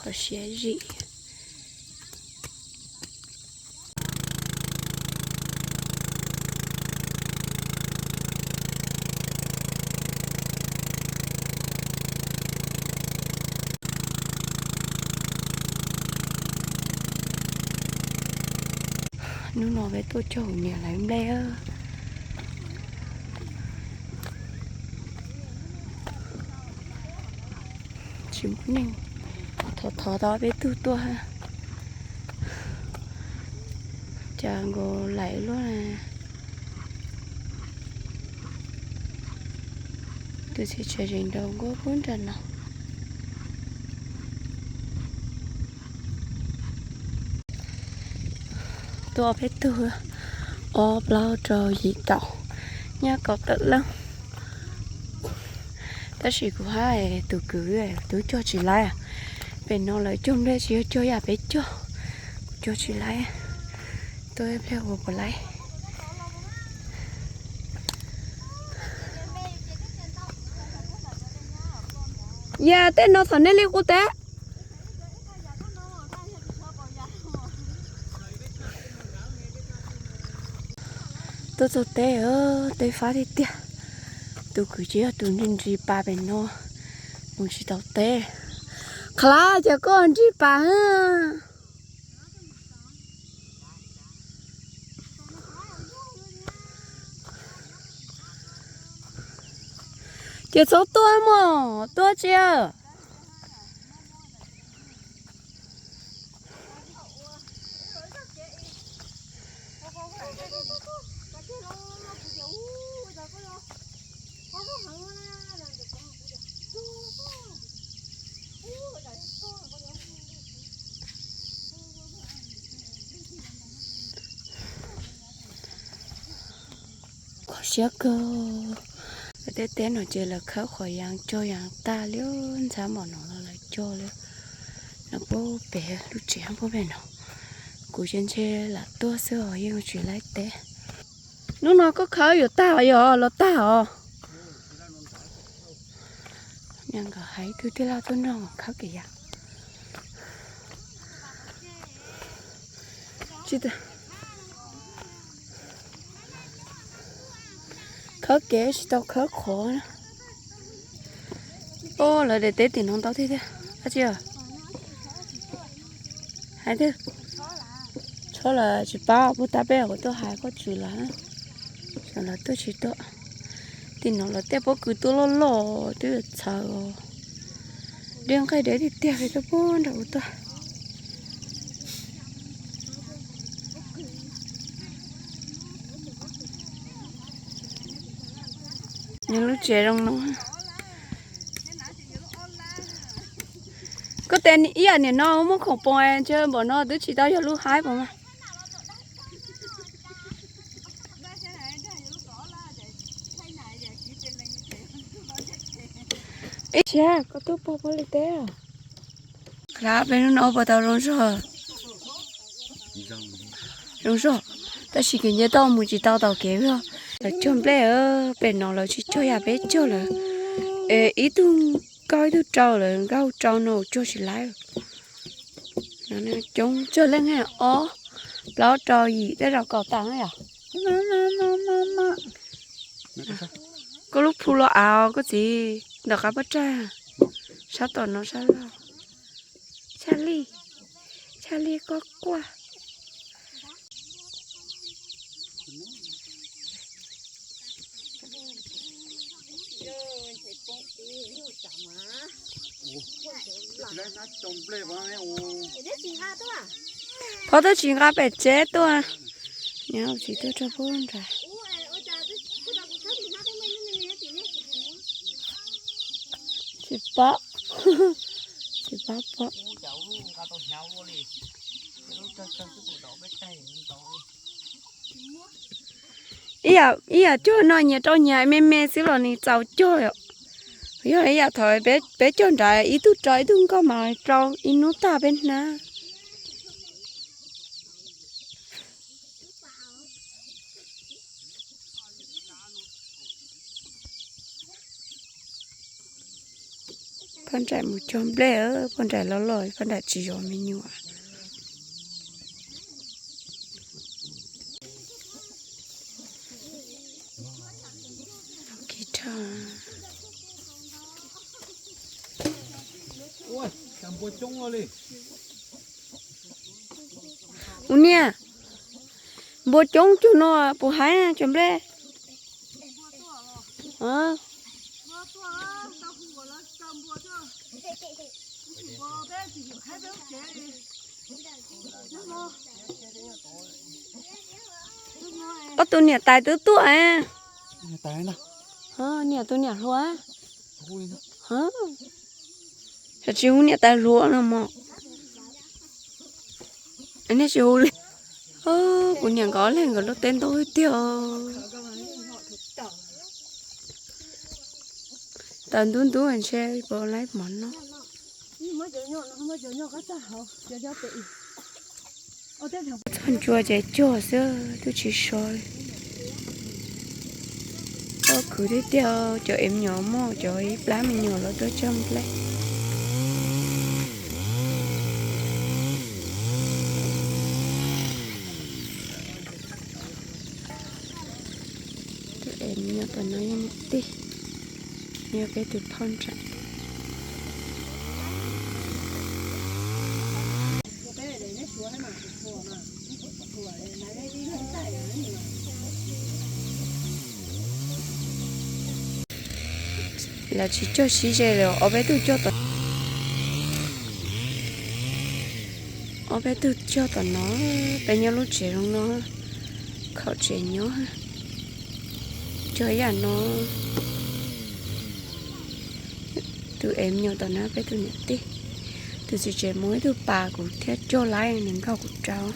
Tau siab zim. Hnub no peb tuaj cog kuv niam lawv nplej. Tsis muaj neeg, thov thov tau peb tug tuaj. Cas nkaus laim luaj na. Tus txiv tshav zeem nraud nkuaj pub nram no. Tuaj ob peb tug, ob plaub rau yim kaum, nyob kaum tawm leej. Tab sis kuv hais tus kwv, twb cog tsis laib. Pem no lawv cog nplej tsis yog cog yam peb cog, kuv cog tsis laib. Tuaj ib pliag ua puas laib. Yam tej no thaum nej li kuv teb. Tuaj txog teb, teb fab tiag tiag. Tus kwv ces yog tus nrig nrig pas pem no, mus tsis tau teb. Qhov lab ces koj nrig pas. Ces txhob tuaj mog, tuaj tsis. Kho siab kawg. Tej teb no ces lawv khawb qhov yas cog yas tag li, ntxhab npaum no los lawv cog li. No puag pem lub tsev puag pem no, kuv ces ntshe lam tuaj xwb os, yeej tsis laib teb. Hnub no koj khawb yuav tag os, yog los tag os. Niam nkawd hais ib tug tij laug tuaj nrog khawb kev yas. Khawb kev tsis tau khawb qhov. Ub, lawv daim teb tim no ntau tiag tiag. Dab tsi? Hais tiag. Tshuab lawm tsis paub, puag ta peb kuv tuaj hais koj tsis lawm. Xyov lawv tuaj tsis tuaj. Tim no lawv tej pob kws tuaj loj loj twb yuav txhaws os. Dej nqaij deb tiag tiag li, tuaj puag nram ub tuaj. Nws lub tsev zoo no. Koj tes ib yam niam no muaj khoom poob ntshe npaum no twb tsis tau yog lub haib poob mas. Ib txhia koj tuaj pog puag li teb. Qhov peb hnub no puas tau zoo zog? Zoo zog, tab sis kev nce toj mus tsis tau tom kev os. Lawv cog nplej, pem no lawv tsis cog yam peb cog lawm. Es ib tug nkauj ib tug rau lawm, nkauj rau no cog tsis laib. Coob tsawg leej, ob plaub rau yim tej zaum kaum tawm na yom. Koj lub phu los av koj txiv, ntawm qab pob tsaig, sab tom no sab laug. Tshaj lij, tshaj lij quaj quaj. Phob twb tsis nqa pem tsev tuaj, nyob tsis tuaj rau pub nrad. Tsis paub, tsis paub pom. Ib yam cog no nyias rau nyias me me xwb los nws txaus cog yom. Yog ib yam thaum peb cog nrad ib tug rau ib tug nkauj mas rau ib hnub tag peb hnab. Poj nraim mus cog nplej, poj nraim loj loj, poj nraim tsis zov me nyuam. Ua niam, npua coob cuag no puas haib cov nplej? Ob tug niam tais twb tuaj. Niam tus niam hluas. Xyov tsis hu niam tais hluas no mog. Nej tsis hu li. Kuv niam nkawd ob leeg nkawd luaj teb ntau tiag. Tawm ntub ntub ntshe puas laib mov noj. Txog ncua ces cog xwb twb tsis so li. Tau khwv thiab tiag, cov em nyuam muaj cov ib plab me nyuam los tuaj cog nplej. Tus em nyuam tom no yog niam tij, yog peb tus phauj nram. Lawv tsis cog sib ze li, ob peb tug cog tom, ob peb tug cog tom no, peb nyob lub tsev zoo no, khaum tsev nyob, cog ib yam no. Tus em nyuam tom no peb tus niam tij, tus txiv tsev muaj ib tug pas kuv thiab cog laib nws nrog kuv rau.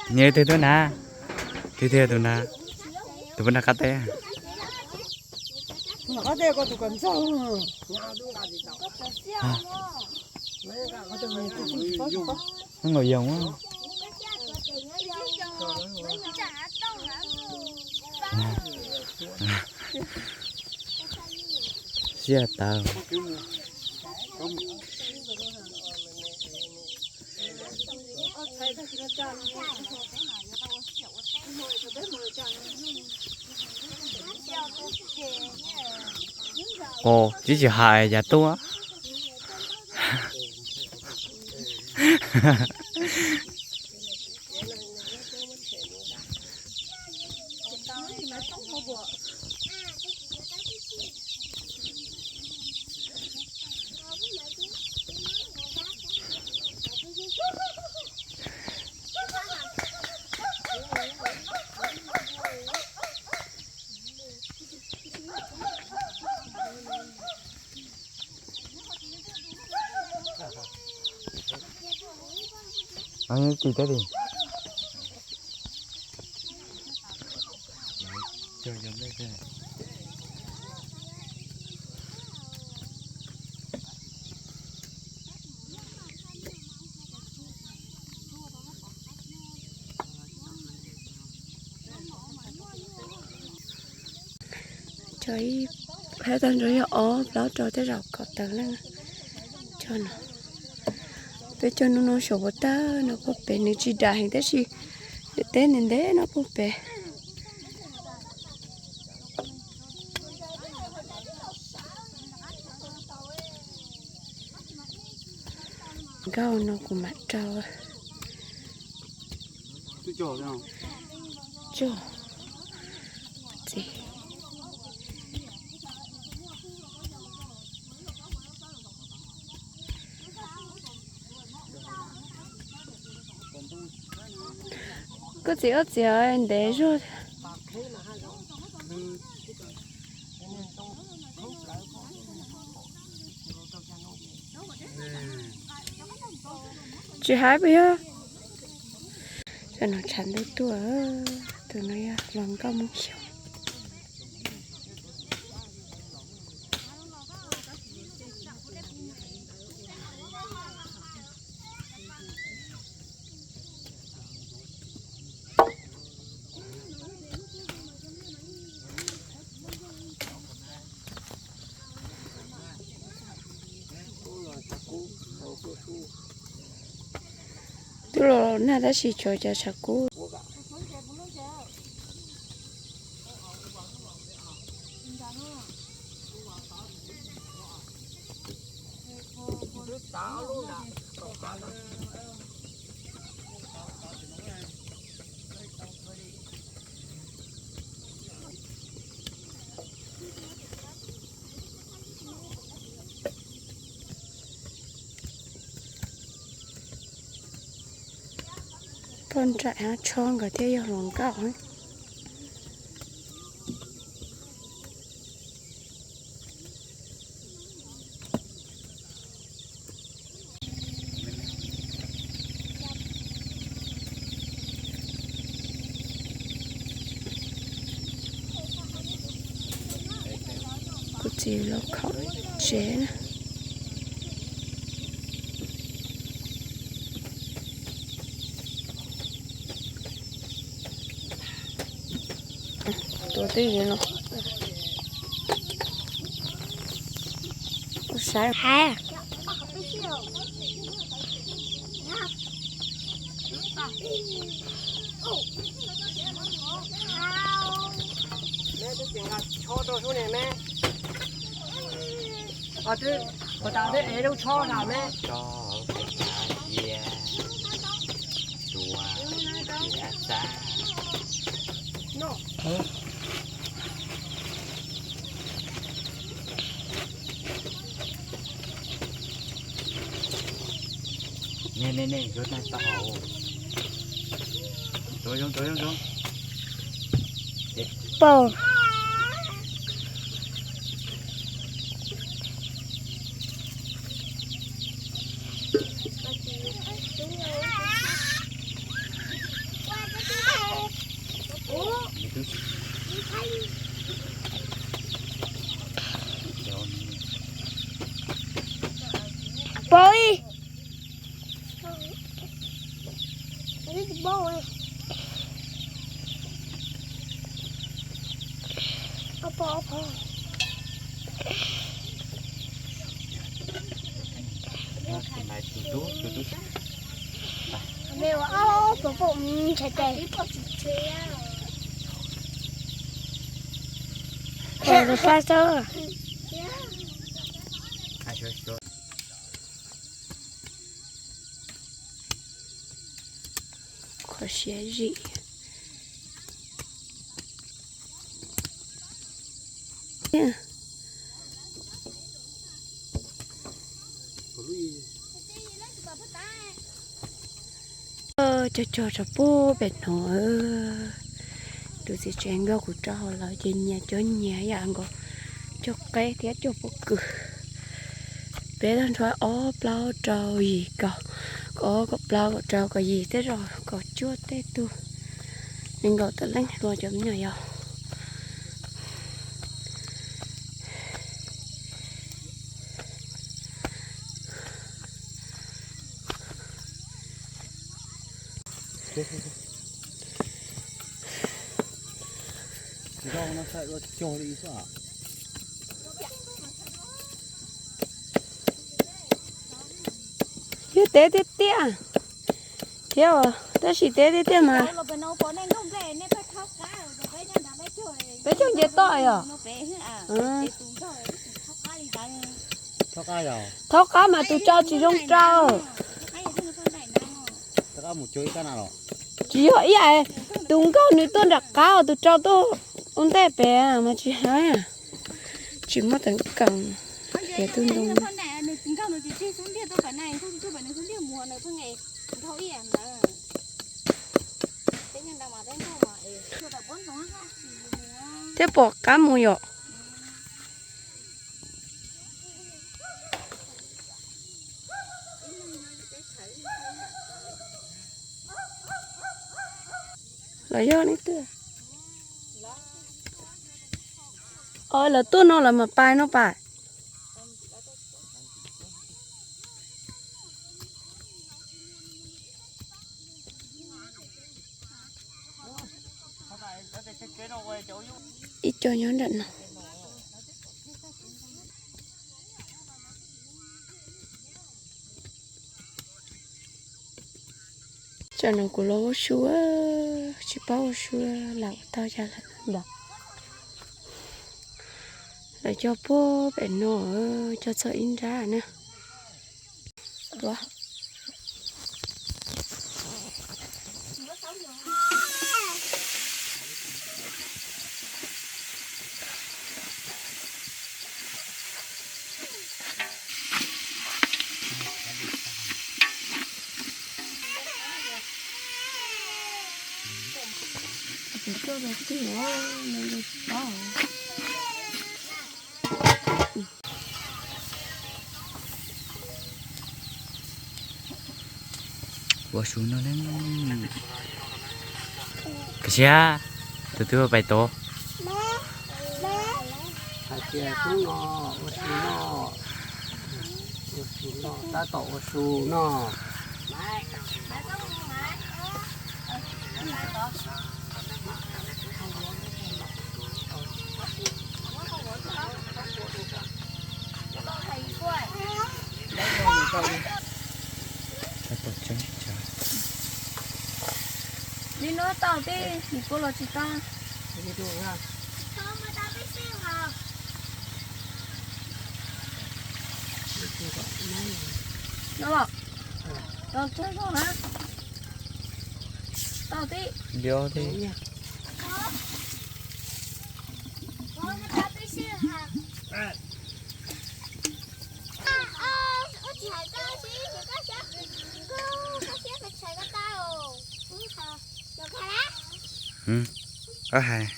Nyias twg tuaj na? Twg tiag tus na? Tus puas nrog qab teb? Nws nkaum yoos. Siab tawv. Ov, tsis tsis hais cas tuaj. Tis teb li. Cog ib phab tag nrho yog ob plaub rau tej zaum kaum tawm leej. Cog no, peb cog hnub no xyov puas tag no puag pem, nws tsis dam heev tab sis nws teb ntev ntev no puag pem. Nkauj no kuv mam rau. Cog. Koj txiv, koj txiv ntev zog. Tsis hais puas yog? Cov no tshav ntuj tuaj, tus no yog hluas nkauj Hmoob Xyooj. Na tab sis tshuav cov tshav kub. Poj nraim ho tsho nkawd thiaj yog hluas nkauj. Kuv txiv los khaum tsev na. Tua twb yog no. Ua saib. Ua tas twb ev lub tsho nram me. Pom. Pom ib. Qhov siab zim. Cog cog rau puag pem no. Tus txiv tsev nkauj kuv rau hauv lawv ces nyias cov nyias yam nkaus, cog qeb thiab cog pob kws. Peb tag nrho ob plaub rau yim kaum, kaum ob kaum plaub kaum rau kaum yim tej zaum kaum cuaj tej tug. Nees nkaum tawm leej hluas cov me nyuam yaus. Yog teb tiag tiag thiab, tab sis teb tiag tiag mas peb cog nce toj yom. Thaub qab mas tus rau tsis zoo rau. Tsis yog ib yam, tus nkauj nws tuaj nram qab, tus rau tuaj ua ntej pem mas tsis, tsis muaj teev kaum. Tias tus ntoo thiab pom qab mus yom. Los yog li twg? Os, lawv tuaj no lawv mam pais no pais. Ib co nyob nram no. Tsa No kuv los ua su, tsis paub ua su lam ua tau cas lawm ntawd. Lawv cog puag pem no, cog txog ib nrab na. Ua su no ne. Kav siab, tus twg pais tod? Hais tias hnub no ua su no, ua su no, tab tom ua su no. Li no tau tib, nws puas los tsis tau. No los, tau tag zog na. Tau tib. Koj hais.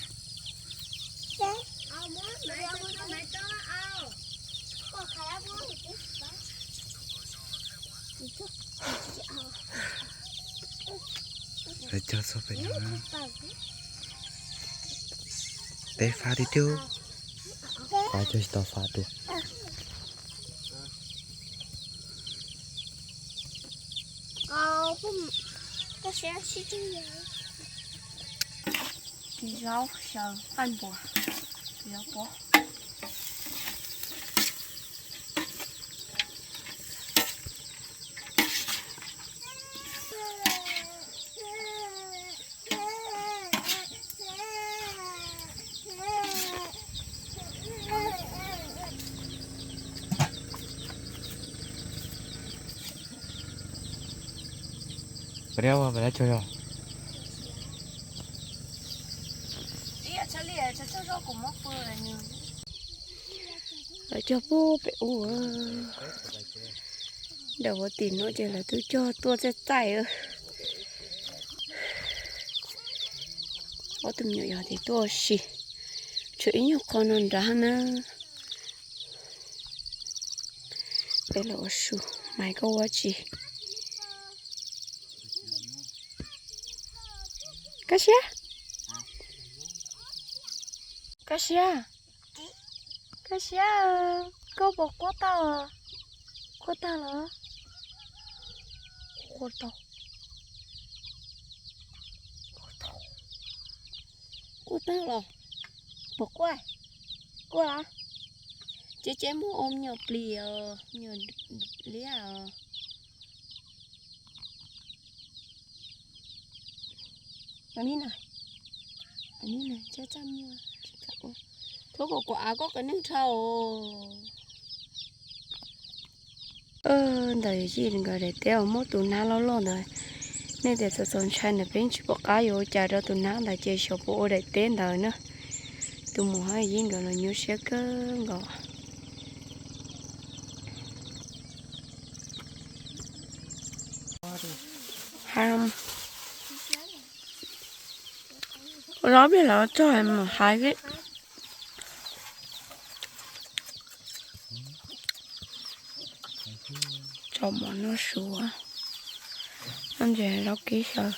Lawv cog txog pem no. Peb fab tiag tiag. Fab cog tsis tau fab dua. Zaub xyaw qaij npua, zaub pob. Lawv cog puag pem ub. Ntawm huv tim no ces lawv twb cog tuaj txaij txaij. Ob tug me nyuam yaus ces tuaj ua si, tshuav ib nyuag qho no nrad na. Peb los ua su, Maiv koj ua dab tsi? Koj siab? Koj siab? Koj siab? Koj puas quaj tag? Quaj tag los? Quaj tag. Quaj tag los? Puas quaj? Quaj los? Ceb ceb muab ua me nyuam plis os, me nyuam liab os. Li na, li na, txaj txaj muag, tsis kam ua. Txhob kom kuv av koj qias neeg dhau. Ntawm yij nkawd daim teb uas muab tus nab loj loj ntawd, nej tias txaus txaus ntshai ntawd peb tsis pom qab yuav ua cas rau tus nab ntawd ces xyov puas ua daim teb ntawd na. Tus muam hab yij nkawd los nyuaj siab kawg nkaus. Ua zaub pem lawv txog mus hais xwb. Tso mov noj su, noj ntses zaub kib xyaw.